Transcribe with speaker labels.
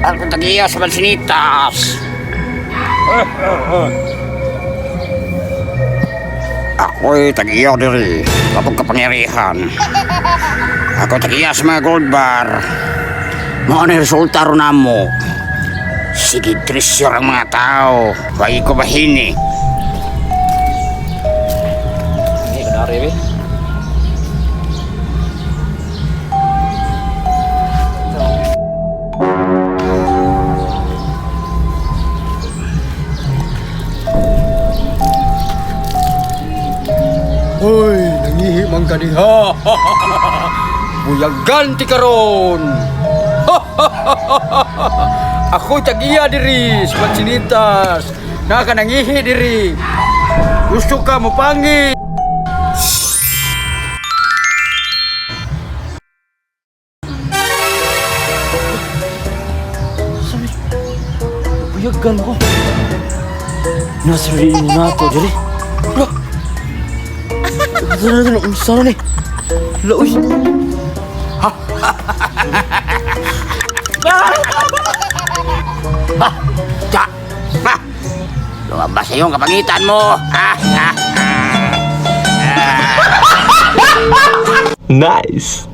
Speaker 1: Ako tagiya sa Mansinitas. Ako'y tagiya diri. Kapag kapangyarihan. Ako tagiya sa mga gold bar. Mao na resulta ron namo. Sige, treasure ang mga tao. Wagi ko bahini.
Speaker 2: Hindi ko dari be.
Speaker 3: Hoy, nangihi man ka diha. Buyagan ti karon. Ako tagiya diri sa Pansinitas. Naka nangihi diri. Gusto ka mo pangi.
Speaker 2: Buyagan ko. Nasa rin na to diri. Lah. Sana na unsa na ni? Lah uy.
Speaker 1: Ja! Ha! Lumabas sa iyong kapangitan mo! Ha! Ha!
Speaker 4: Nice.